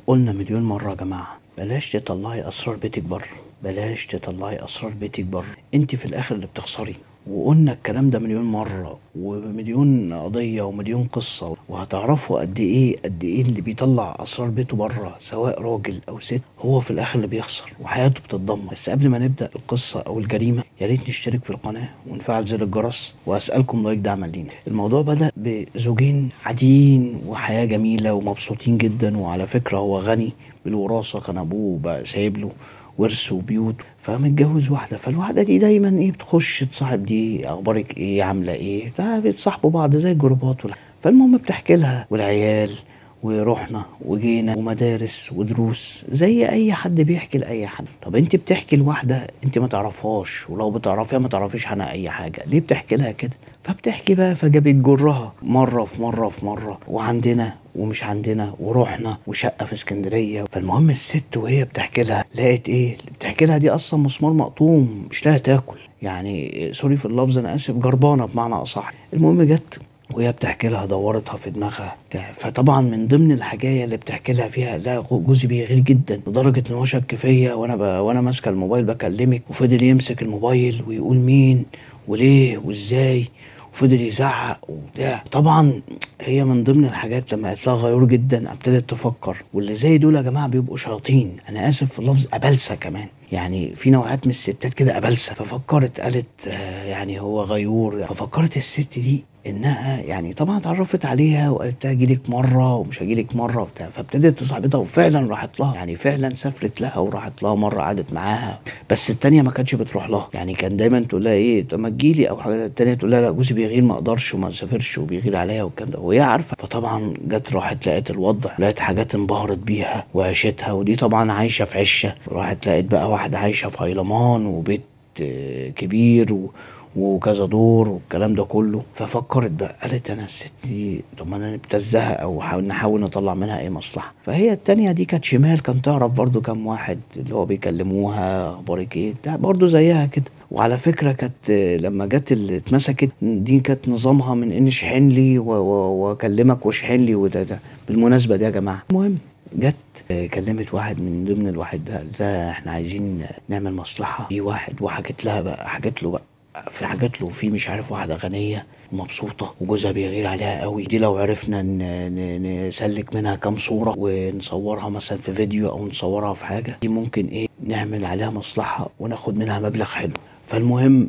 قلنا مليون مرة يا جماعة، بلاش تطلعي اسرار بيتك بره، بلاش تطلعي اسرار بيتك بره، انت في الاخر اللي بتخسري. وقلنا الكلام ده مليون مرة ومليون قضية ومليون قصة، وهتعرفوا قد ايه قد ايه اللي بيطلع اسرار بيته بره سواء راجل او ست هو في الاخر اللي بيخسر وحياته بتتدمر. بس قبل ما نبدأ القصة او الجريمة يا ريت نشترك في القناة ونفعل زر الجرس، واسألكم like دعما لينا. الموضوع بدأ بزوجين عاديين وحياة جميلة ومبسوطين جدا، وعلى فكرة هو غني بالوراثة، كان ابوه بقى سايب له ورث وبيوت، فمتجوز واحدة. فالواحده دي دايما ايه بتخش تصاحب دي، اخبارك ايه، عامله ايه، بيتصاحبوا بعض زي الجروبات. فالمهم بتحكي لها والعيال ورحنا وجينا ومدارس ودروس زي اي حد بيحكي لاي حد. طب انت بتحكي لواحدة انت ما تعرفهاش، ولو بتعرفيها ما تعرفيش عنها اي حاجة، ليه بتحكي لها كده؟ فبتحكي بقى، فجابت جرها مرة في مرة في مرة، وعندنا ومش عندنا ورحنا وشقه في اسكندرية. فالمهم الست وهي بتحكي لها لقت ايه بتحكي لها دي اصلا مسمار مقطوم مش لاقيه تاكل، يعني sorry في اللفظ انا اسف، جربانه بمعنى اصح. المهم جت وهي بتحكي لها دورتها في دماغها. فطبعا من ضمن الحكاية اللي بتحكي لها فيها، لا جوزي بيغير جدا لدرجة ان هو شك فيا وانا ماسكه الموبايل بكلمك، وفضل يمسك الموبايل ويقول مين وليه وازاي، وفضل يزعق وبتاع. طبعا هي من ضمن الحاجات لما قالت لها غيور جدا ابتدت تفكر، واللي زي دول يا جماعة بيبقوا شياطين، انا اسف في اللفظ، ابلسه كمان، يعني في نوعات من الستات كده ابلسه. ففكرت قالت يعني هو غيور. ففكرت الست دي انها يعني طبعا اتعرفت عليها وقالت لها اجيلك مرة ومش هجيلك مرة وبتاع، فابتدت تصاحبتها وفعلا راحت لها، يعني فعلا سافرت لها وراحت لها مرة قعدت معاها. بس التانية ما كانتش بتروح لها، يعني كان دايما تقول لها ايه طب ما تجيلي او حاجة، التانية تقول لها لا جوزي بيغير ما اقدرش وما اسافرش وبيغير عليا والكلام ده، وهي عارفه. فطبعا جت راحت لقت الوضع، لقت حاجات انبهرت بيها وعيشتها، ودي طبعا عايشه في عشه، راحت لقت بقى واحدة عايشه في هيلمان وبيت كبير وكذا دور والكلام ده كله. ففكرت بقى قالت انا الست دي طب ما انا نبتزها او نحاول نطلع منها اي مصلحة. فهي التانية دي كانت شمال، كان تعرف برضو كام واحد اللي هو بيكلموها اخبارك ايه بتاع، برضو زيها كده. وعلى فكرة كانت لما جت اللي اتمسكت دي كانت نظامها من ان اشحن لي واكلمك واشحن لي وده ده بالمناسبة دي يا جماعة. المهم جت كلمت واحد من ضمن الواحد ده، ده احنا عايزين نعمل مصلحة في واحد، وحكت لها بقى، حكت له بقى في حاجات له، في مش عارف واحدة غنية ومبسوطة وجوزها بيغير عليها قوي، دي لو عرفنا نسلك منها كام صوره ونصورها مثلا في فيديو او نصورها في حاجة، دي ممكن ايه نعمل عليها مصلحة وناخد منها مبلغ حلو. فالمهم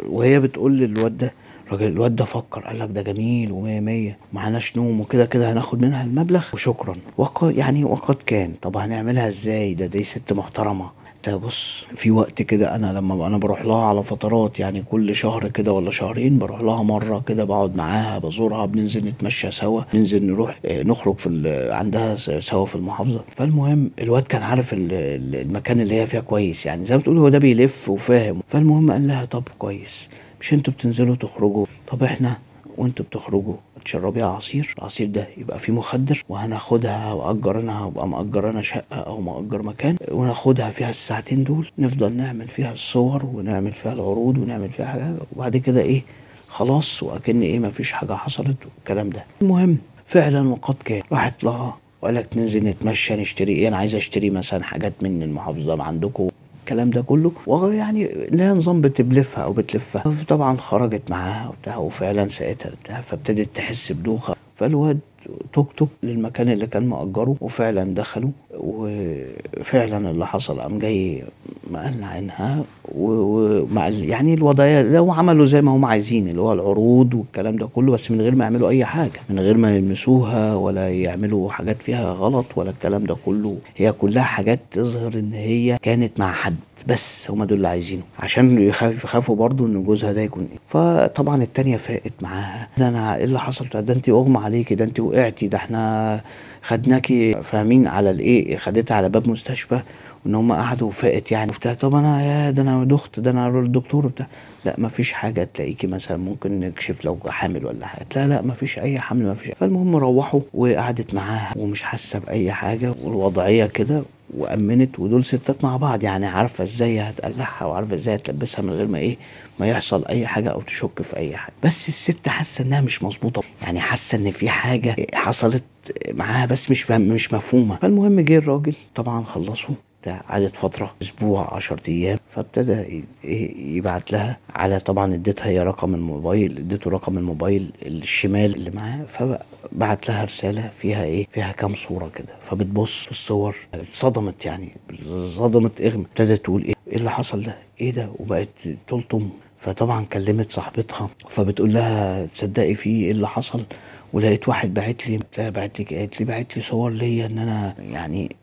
وهي بتقول للواد ده، الراجل الواد ده فكر قال لك ده جميل ومية مية ومعناش نوم وكده كده هناخد منها المبلغ وشكرا. يعني وقد كان. طب هنعملها ازاي؟ ده دي ست محترمه. ده بص في وقت كده انا لما انا بروح لها على فترات، يعني كل شهر كده ولا شهرين بروح لها مرة كده، بقعد معاها بزورها، بننزل نتمشى سوا، ننزل نروح نخرج في عندها سوا في المحافظة. فالمهم الواد كان عارف المكان اللي هي فيها كويس، يعني زي ما تقول هو ده بيلف وفاهم. فالمهم قال لها طب كويس، مش انتوا بتنزلوا تخرجوا، طب احنا وانتوا بتخرجوا تشربيها عصير، العصير ده يبقى فيه مخدر، وهناخدها واجر انا، هبقى مأجر انا شقه او مأجر مكان، وناخدها فيها الساعتين دول، نفضل نعمل فيها الصور ونعمل فيها العروض ونعمل فيها حاجات، وبعد كده ايه خلاص واكن ايه مفيش حاجة حصلت والكلام ده. المهم فعلا وقد كان، راحت لها وقالت ننزل نتمشى نشتري ايه، انا عايز اشتري مثلا حاجات من المحافظة عندكم الكلام ده كله، ويعني لها نظام بتبلفها او بتلفها. طبعا خرجت معاها وبتاع، وفعلا ساقتها بتاع، فابتدت تحس بدوخه. فالواد توك توك للمكان اللي كان مأجره، وفعلا دخلوا، وفعلا اللي حصل قام جاي مقلع عينها يعني الوضعية لو عملوا زي ما هم عايزين اللي هو العروض والكلام ده كله، بس من غير ما يعملوا اي حاجة، من غير ما يلمسوها ولا يعملوا حاجات فيها غلط ولا الكلام ده كله، هي كلها حاجات تظهر ان هي كانت مع حد بس، هما دول اللي عايزينه عشان يخافوا برضو ان جوزها ده يكون ايه. فطبعا التانية فاقت معاها، ده انا ايه اللي حصل، ده انت اغمى عليكي، ده انت وقعتي، ده احنا خدناكي فاهمين على الايه، خدتها على باب مستشفى وان هم قعدوا وفاقت يعني وبتاع. طب انا يا ده انا دخت، ده انا الدكتور وبتاع، لا مفيش حاجة، تلاقيكي مثلا ممكن نكشف لو حامل ولا حاجة، لا لا مفيش اي حمل مفيش. فالمهم روحوا وقعدت معاها ومش حاسه باي حاجة والوضعيه كده، وامنت، ودول ستات مع بعض يعني عارفه ازاي هتقلعها وعارفه ازاي هتلبسها من غير ما ايه ما يحصل اي حاجة او تشك في اي حاجة. بس الست حاسه انها مش مظبوطة، يعني حاسه ان في حاجة حصلت معاها بس مش مفهومه. فالمهم جه الراجل طبعا خلصوا، عدت فترة اسبوع 10 ايام، فابتدى يبعت لها على، طبعا اديتها هي رقم الموبايل، اديته رقم الموبايل الشمال اللي معاه، فبعت لها رسالة فيها ايه، فيها كام صوره كده. فبتبص في الصور اتصدمت، يعني صدمت اغمى، ابتدت تقول ايه اللي حصل ده، ايه ده، وبقت تلطم. فطبعا كلمت صاحبتها فبتقول لها تصدقي في ايه اللي حصل، ولقيت واحد باعت لي، باعت لي، قالت لي باعت لي صور ليا ان انا يعني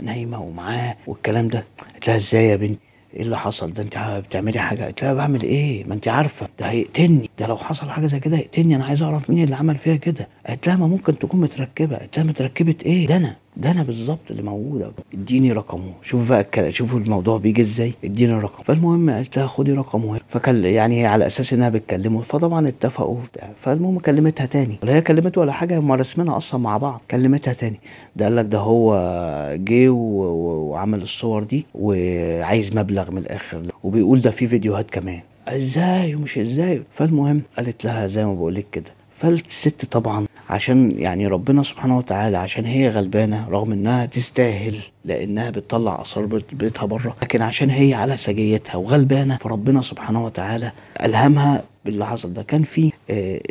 نايمة ومعاه والكلام ده. قالت لها ازاي يا بنتي، ايه اللي حصل ده، انت بتعملي حاجة؟ قالت لها بعمل ايه، ما انت عارفه ده هيقتلني، ده لو حصل حاجة زي كده هيقتلني، انا عايز اعرف مين اللي عمل فيها كده. قالت لها ما ممكن تكون متركبه. قالت لها متركبه ايه، ده انا، ده انا بالظبط اللي موجودة، اديني رقمه. شوف بقى الكلام، شوفوا الموضوع بيجي ازاي، اديني رقم. فالمهم قالت لها خدي رقمه، فكان يعني هي على اساس انها بتكلمه، فطبعا اتفقوا وبتاع. فالمهم كلمتها تاني، ولا هي كلمته ولا حاجة، هم رسمينها اصلا مع بعض. كلمتها تاني، ده قال لك ده هو جه وعمل الصور دي وعايز مبلغ من الاخر، وبيقول ده في فيديوهات كمان، ازاي ومش ازاي. فالمهم قالت لها زي ما بقول لك كده. فالست طبعا عشان يعني ربنا سبحانه وتعالى، عشان هي غلبانه رغم انها تستاهل لانها بتطلع اثار بيتها بره، لكن عشان هي على سجيتها وغلبانه، فربنا سبحانه وتعالى الهمها باللي حصل ده. كان في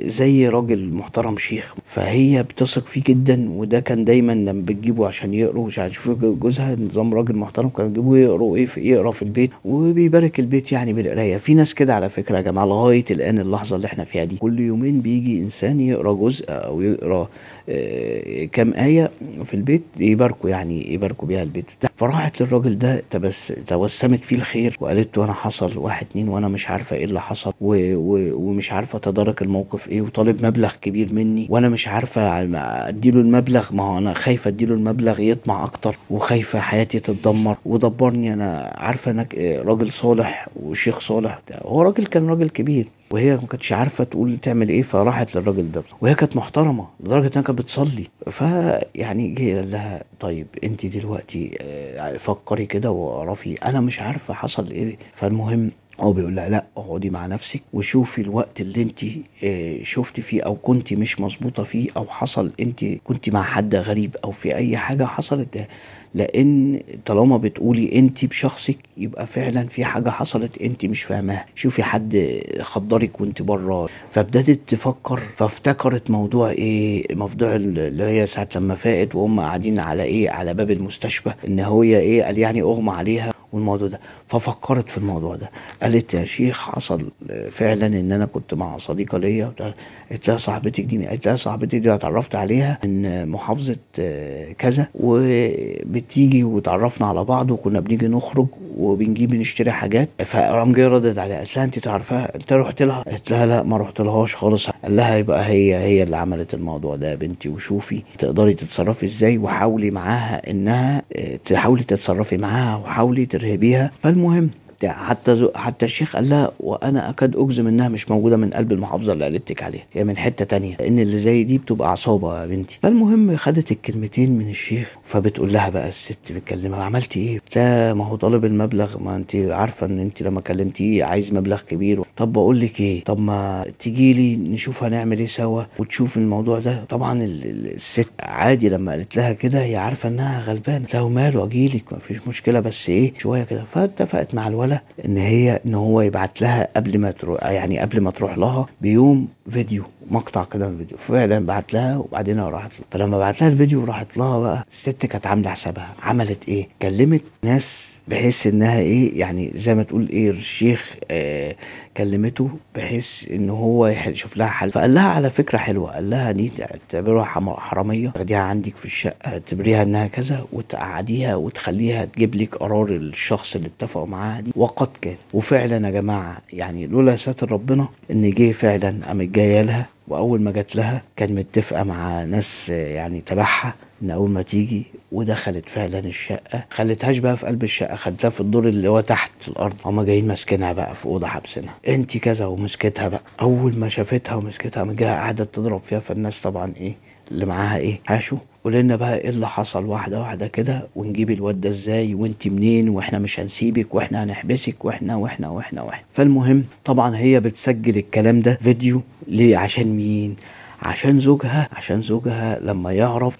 زي راجل محترم شيخ، فهي بتثق فيه جدا، وده كان دايما لما بتجيبه عشان يقروا، عشان يشوفوا جوزها نظام راجل محترم، كان بيجيبوه يقروا ايه، يقرا في البيت وبيبارك البيت يعني بالقرايه. في ناس كده على فكرة يا جماعة لغاية الان اللحظة اللي احنا فيها دي، كل يومين بيجي انسان يقرا جزء او يقرا كام ايه في البيت، يباركوا يعني يباركوا بيها البيت. فراحت للراجل ده توسمت فيه الخير وقالت له انا حصل 1 2 وانا مش عارفه ايه اللي حصل ومش عارفه اتدارك الموقف ايه، وطالب مبلغ كبير مني وانا مش عارفه اديله المبلغ، ما هو انا خايفة اديله المبلغ يطمع اكتر، وخايفة حياتي تتدمر، ودبرني انا عارفه انك راجل صالح وشيخ صالح. هو راجل كان راجل كبير، وهي ما كانتش عارفه تقول تعمل ايه، فراحت للراجل ده، وهي كانت محترمه لدرجة انها كانت بتصلي. فيعني جه قال لها طيب انت دلوقتي فكري كده واعرفي، انا مش عارفه حصل ايه. فالمهم هو بيقول لها لا اقعدي مع نفسك وشوفي الوقت اللي انت شفتي فيه او كنتي مش مظبوطة فيه، او حصل انت كنتي مع حد غريب او في اي حاجة حصلت ده، لان طالما بتقولي انت بشخصك يبقى فعلا في حاجة حصلت انت مش فاهماها، شوفي حد خدرك وانت بره. فابتدت تفكر، فافتكرت موضوع ايه، موضوع اللي هي ساعة لما فاقت وهم قاعدين على ايه، على باب المستشفى، ان هي ايه قال يعني اغمى عليها والموضوع ده. ففكرت في الموضوع ده، قالت يا شيخ حصل فعلا ان انا كنت مع صديقه ليا. قالت لها صاحبتك دي؟ قالت لها صاحبتي دي اتعرفت عليها من محافظة كذا، وبتيجي وتعرفنا على بعض، وكنا بنيجي نخرج وبنجيب نشتري حاجات. فقام جاي ردت عليها قالت لها انت تعرفها؟ قالت لها رحت لها؟ قالت لها لا ما رحت لهاش خالص. قال لها يبقى هي اللي عملت الموضوع ده يا بنتي، وشوفي تقدري تتصرفي ازاي، وحاولي معاها انها تحاولي تتصرفي معاها وحاولي ترهبيها. فالمهم حتى الشيخ قال لها وانا اكاد اجزم انها مش موجودة من قلب المحافظة اللي قالتك عليها، هي من حتة تانية، لان اللي زي دي بتبقى عصابة يا بنتي. فالمهم خدت الكلمتين من الشيخ، فبتقول لها بقى الست بتكلمها عملتي ايه؟ لا ما هو طالب المبلغ، ما انت عارفه ان انت لما كلمتيه عايز مبلغ كبير. طب بقول لك ايه، طب ما تيجي لي نشوف هنعمل ايه سوا وتشوف الموضوع ده. طبعا الست عادي لما قالت لها كده هي عارفه انها غلبانه، لو ماله اجيلك ما فيش مشكلة بس ايه شوية كده. فاتفقت مع الولد ان هي ان هو يبعت لها قبل ما تروح، يعني قبل ما تروح لها بيوم فيديو، مقطع كده من فيديو. فعلا بعت لها وبعدين راحت لها. فلما بعت لها الفيديو راحت لها بقى الست كانت عامله حسابها، عملت ايه، كلمت ناس بحيث انها ايه يعني زي ما تقول ايه الشيخ كلمته بحيث ان هو يشوف لها حل. فقال لها على فكرة حلوة، قال لها دي اعتبرها حرامية، تاخديها عندك في الشقة اعتبريها انها كذا وتقعديها وتخليها تجيب لك قرار الشخص اللي اتفقوا معاها دي. وقد كان، وفعلا يا جماعة يعني لولا ساتر ربنا ان جه فعلا قامت جاية لها، واول ما جت لها كان متفقه مع ناس يعني تبعها ان اول ما تيجي، ودخلت فعلا الشقة، خلتهاش بقى في قلب الشقة، خدتها في الدور اللي هو تحت في الارض، هما جايين ماسكينها بقى في اوضة حابسينها انت كذا، ومسكتها بقى. اول ما شافتها ومسكتها قامت جاية قعدت تضرب فيها. فالناس طبعا ايه اللي معاها ايه حاشوا، قولنا بقى ايه اللي حصل واحدة واحدة كده، ونجيب الواد ده ازاي، وانت منين، واحنا مش هنسيبك، واحنا هنحبسك، واحنا واحنا واحنا واحنا. فالمهم طبعا هي بتسجل الكلام ده فيديو ليه، عشان مين؟ عشان زوجها، عشان زوجها لما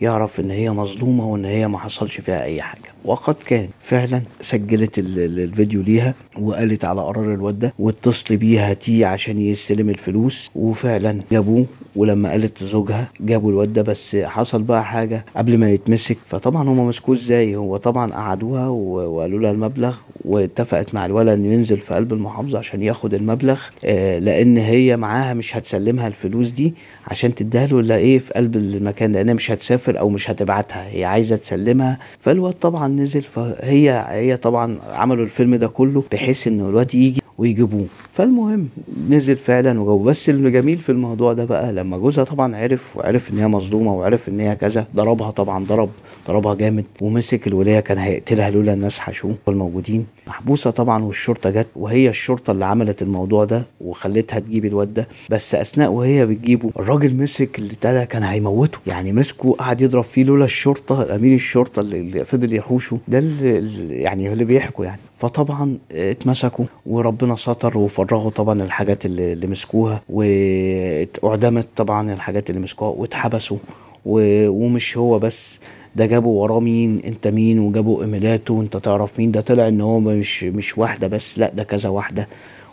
يعرف ان هي مظلومة وان هي ما حصلش فيها اي حاجة. وقد كان فعلا، سجلت الفيديو ليها وقالت على قرار الواد ده، واتصل بيها تي عشان يستلم الفلوس، وفعلا جابوه. ولما قالت لزوجها جابوا الواد ده، بس حصل بقى حاجة قبل ما يتمسك. فطبعا هما مسكوه ازاي؟ هو طبعا قعدوها وقالوا لها المبلغ، واتفقت مع الولد انه ينزل في قلب المحافظة عشان ياخد المبلغ، لان هي معاها مش هتسلمها الفلوس دي عشان تديها له الا ايه في قلب المكان، لانها مش هتسافر او مش هتبعتها، هي عايزه تسلمها. فالواد طبعا نزل، فهي طبعا عملوا الفيلم ده كله بحيث ان الواد يجي ويجيبوه. فالمهم نزل فعلا وجابوه. بس الجميل في الموضوع ده بقى لما جوزها طبعا عرف، وعرف ان هي مظلومة وعرف ان هي كذا، ضربها طبعا، ضربها جامد، ومسك الوليه كان هيقتلها لولا الناس حشوه الموجودين. محبوسة طبعا، والشرطة جت، وهي الشرطة اللي عملت الموضوع ده وخلتها تجيب الواد ده. بس اثناء وهي بتجيبه الراجل مسك اللي ده كان هيموته، يعني مسكه قعد يضرب فيه لولا الشرطة، امين الشرطة اللي فضل يحوشه ده اللي يعني اللي بيحكوا يعني. فطبعا اتمسكوا وربنا ستر وفرغوا طبعا الحاجات اللي مسكوها، واعدمت طبعا الحاجات اللي مسكوها، واتحبسوا. ومش هو بس ده، جابوا وراه مين، انت مين، وجابوا ايميلاته وانت تعرف مين. ده طلع ان هو مش واحدة بس، لا ده كذا واحدة.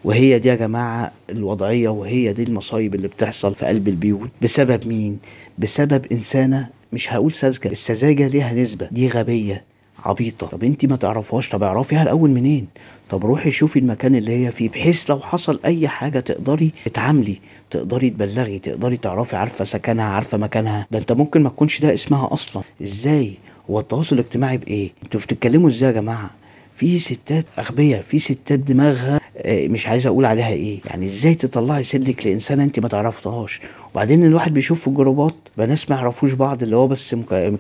وهي دي يا جماعة الوضعية، وهي دي المصايب اللي بتحصل في قلب البيوت. بسبب مين؟ بسبب انسانه، مش هقول ساذجة، السذاجة ليها نسبه، دي غبية عبيطه. طب انت ما تعرفهاش، طب اعرفيها الاول منين؟ طب روحي شوفي المكان اللي هي فيه، بحيث لو حصل اي حاجة تقدري تتعاملي، تقدري تبلغي، تقدري تعرفي، عارفه سكنها، عارفه مكانها. ده انت ممكن ما تكونش ده اسمها اصلا. ازاي؟ هو التواصل الاجتماعي بايه؟ انتوا بتتكلموا ازاي يا جماعة؟ في ستات اغبياء، في ستات دماغها مش عايز اقول عليها ايه. يعني ازاي تطلعي سلك لانسانه انت ما تعرفتهاش؟ وبعدين الواحد بيشوف في الجروبات ناس ما يعرفوش بعض، اللي هو بس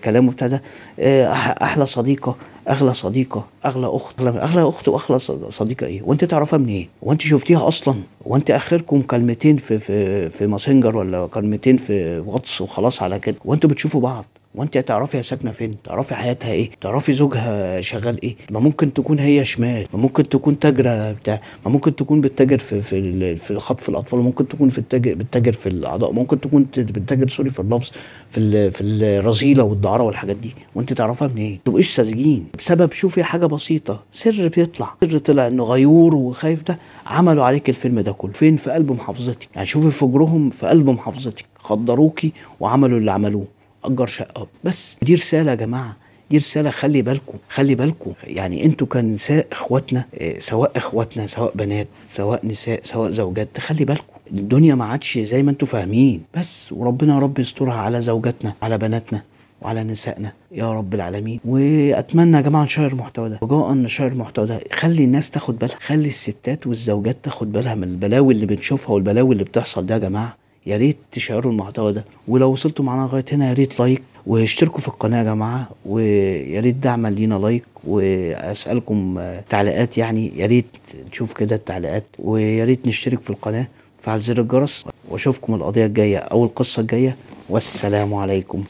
كلامه بتاع ده، احلى صديقه، اغلى صديقه، اغلى اخت، اغلى اخت واغلى صديقه ايه؟ وانت تعرفها منين؟ إيه؟ وانت شفتيها اصلا؟ وانت اخركم كلمتين في في في ماسنجر ولا كلمتين في واتس وخلاص على كده، وانتوا بتشوفوا بعض؟ وانت تعرفي هي ساكنة فين؟ تعرفي حياتها ايه؟ تعرفي زوجها شغال ايه؟ ما ممكن تكون هي شمال، ما ممكن تكون تاجره بتاع، ما ممكن تكون بتتاجر في في في خطف الاطفال، ممكن تكون في بتتاجر في الاعضاء، ممكن تكون بتتاجر sorry في اللفظ في الرذيلة والدعاره والحاجات دي، وانت تعرفها منين؟ ما تبقيش ساذجين بسبب شوفي حاجة بسيطة، سر بيطلع، سر طلع انه غيور وخايف، ده عملوا عليك الفيلم ده كله. فين؟ في قلب محافظتك. يعني شوفي فجرهم في قلب محافظتك، خدروكي وعملوا اللي عملوه، اجر شقه. بس دي رسالة يا جماعة، دي رسالة، خلي بالكم، خلي بالكم. يعني انتوا كنساء اخواتنا، سواء اخواتنا، سواء بنات، سواء نساء، سواء زوجات، تخلي بالكم، الدنيا ما عادش زي ما انتوا فاهمين. بس وربنا يا رب يسترها على زوجاتنا، على بناتنا، وعلى نسائنا يا رب العالمين. واتمنى يا جماعة نشير المحتوى ده، رجاء نشير المحتوى ده، خلي الناس تاخد بالها، خلي الستات والزوجات تاخد بالها من البلاوي اللي بنشوفها والبلاوي اللي بتحصل ده يا جماعة. يا ريت تشيروا المحتوى ده، ولو وصلتوا معانا لغاية هنا يا ريت like، واشتركوا في القناة يا جماعة، ويا ريت دعما لينا like، واسالكم تعليقات، يعني يا ريت نشوف كده التعليقات، ويا ريت نشترك في القناة، فعل زر الجرس، واشوفكم القضية الجاية او القصة الجاية، والسلام عليكم.